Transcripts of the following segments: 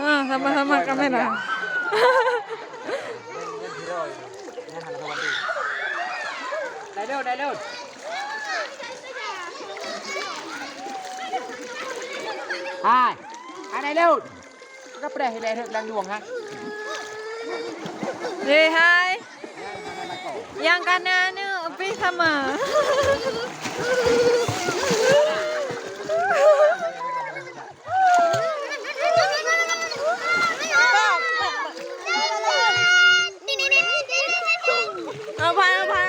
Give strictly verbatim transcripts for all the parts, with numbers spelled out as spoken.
Ha, sama-sama kamera. Hai, hai, Dailun. Ka preh ilèe rhot lam luwang, ha? Say hi. Nyang kana aneuk pih sama. Apa, apa?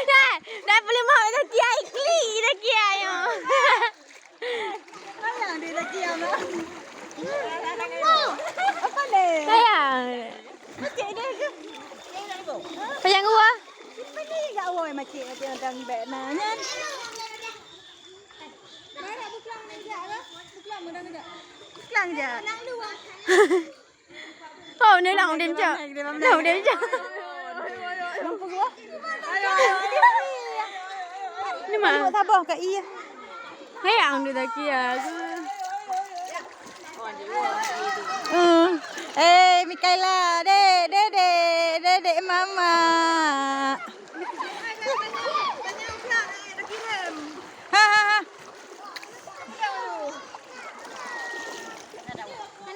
Dah, dah peuleumah dah kiai klik dah kiai. Sayang, dia lagi yang nak. Apa le? Sayang. Macam dia ke? Sayang gua. Apa ni gak woi macam macam orang bek nanya. Mana buklang ni jak ke? Buklang mudah ke? Buklang jak. Buklang lu ah. Oh, ni lah udem cak. Lah udem cak. Ni mah. Saboh ka iya. Hei, ang dia tak kira aku. Hmm. Eh, Mikaela, dek, dek, dek, dek, dek, mama.